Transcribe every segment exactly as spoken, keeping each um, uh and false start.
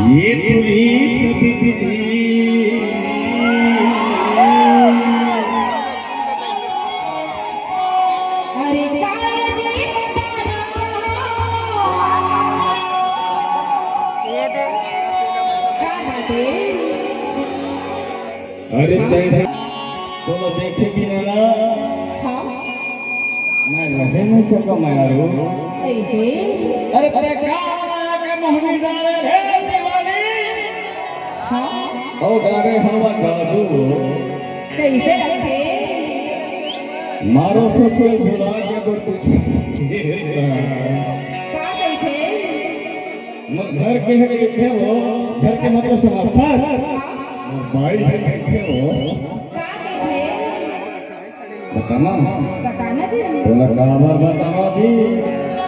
ये पुनीत बिजली। अरे काय जी बताना। का बात हे? अरे तैं तो देखे बिना ना। हाँ। मैं रहे नहीं सको मैं यारो। कैसे? अरे तैं का माया के मोह में डाले रे दीवानी। हाँ। ओ डाले हवा जादू। कैसे लगथे? मारो से कोई भुला गया तो कुछ। का कहिथे? मोर घर के हे कहिथे वो, घर के मतलब समस्या। मोर बाई हे कहिथे वो। का कहिथे? बताना। बताना जी। तोला काबर बतावा जी?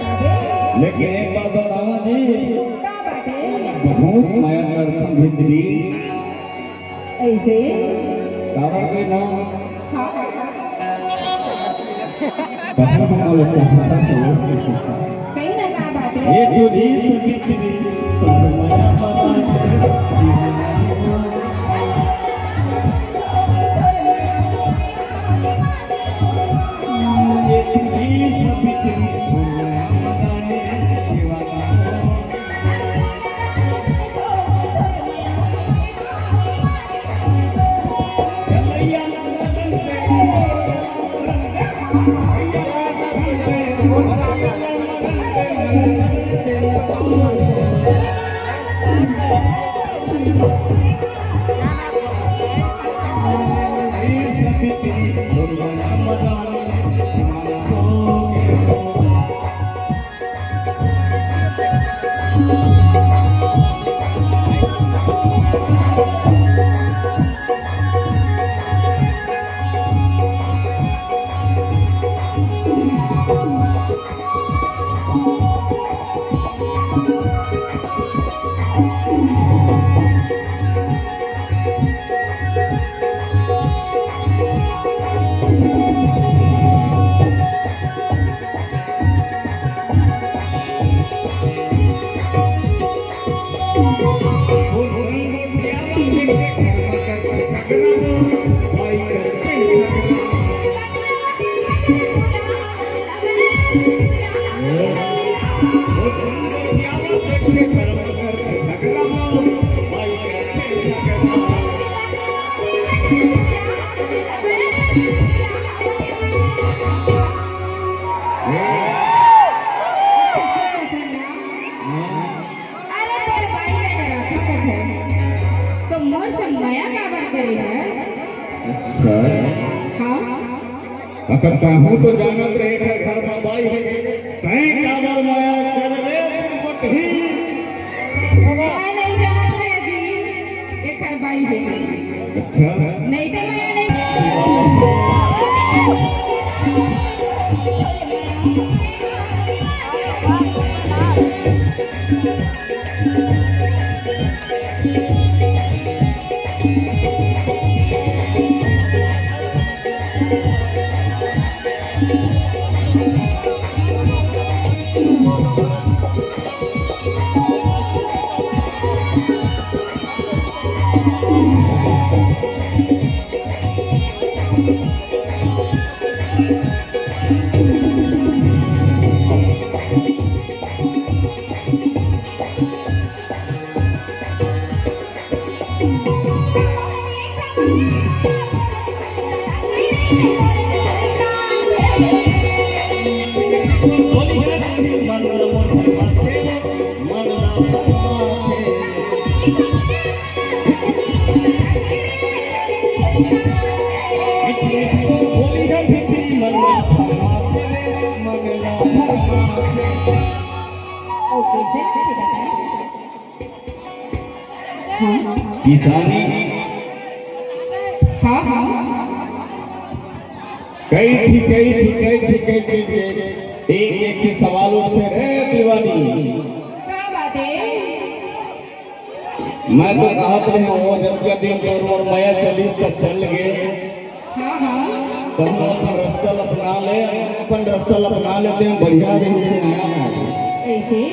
अबे। लेकिन एक बात बतावा जी। का बात हे? बहुत माया करथन भीतरी। ऐसे? काबर के ना? हाँ। पता ना बोलो, अच्छा, अच्छा, अच्छा। कहीं ना का बात हे? ये तो रीत बिखरी, तो माया पता है। ये तो रीत बिखरी, तो माया पता है। अरे तोर बाई ले डराथा कथस, तो मोर से मया काबर करे हस? अच्छा। हाँ। अगर कहूँ तो जानत रहे घर, घर में बाई हे, तैं काबर मया कर ले तू बटही। मैं नहीं जानत रहे जी, एकर बाई हे। अच्छा। नहीं तो मैं नहीं। ओ, कैसे लगथे बताएं? हाँ, हाँ, हाँ। किसानी। हाँ, हाँ। कई ठी, कई ठी, कई ठी, कई ठी, एक, एक से सवाल उठथे रे दीवानी। का बात हे? मैं तो कहत रहेंव, वो जतका दिन तोर मोर मया चलिस त चल गे। हाँ, हाँ। तहूँ अपन रस्ता ल अपना ले, अपन रस्ता ल अपना ले तें बढ़िया रही। ऐसे?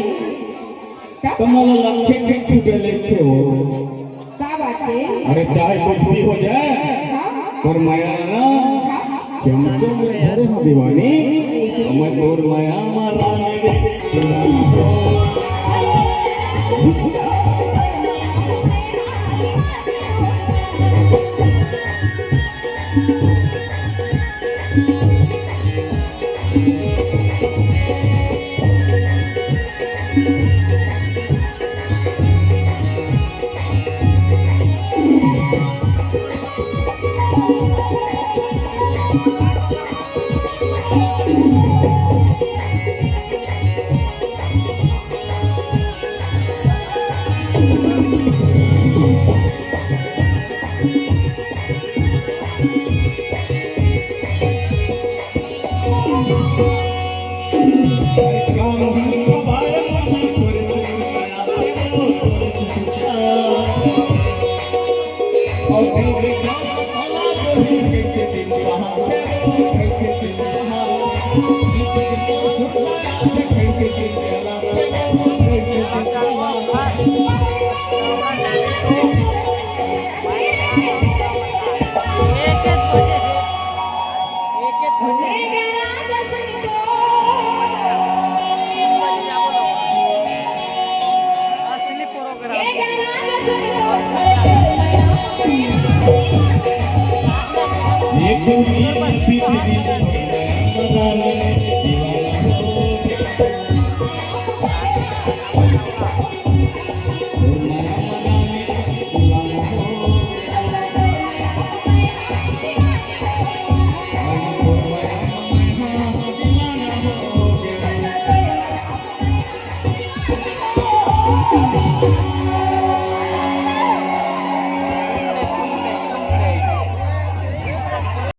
तब? त मोला लखे के छुटे लेथे वो। का बात हे? अरे चाहे कुछ भी हो जाए, हाँ, हाँ। तोर मया ना, हाँ, हाँ। चमचम ले भरे हो दीवानी, मैं तोर मया म रानी रे।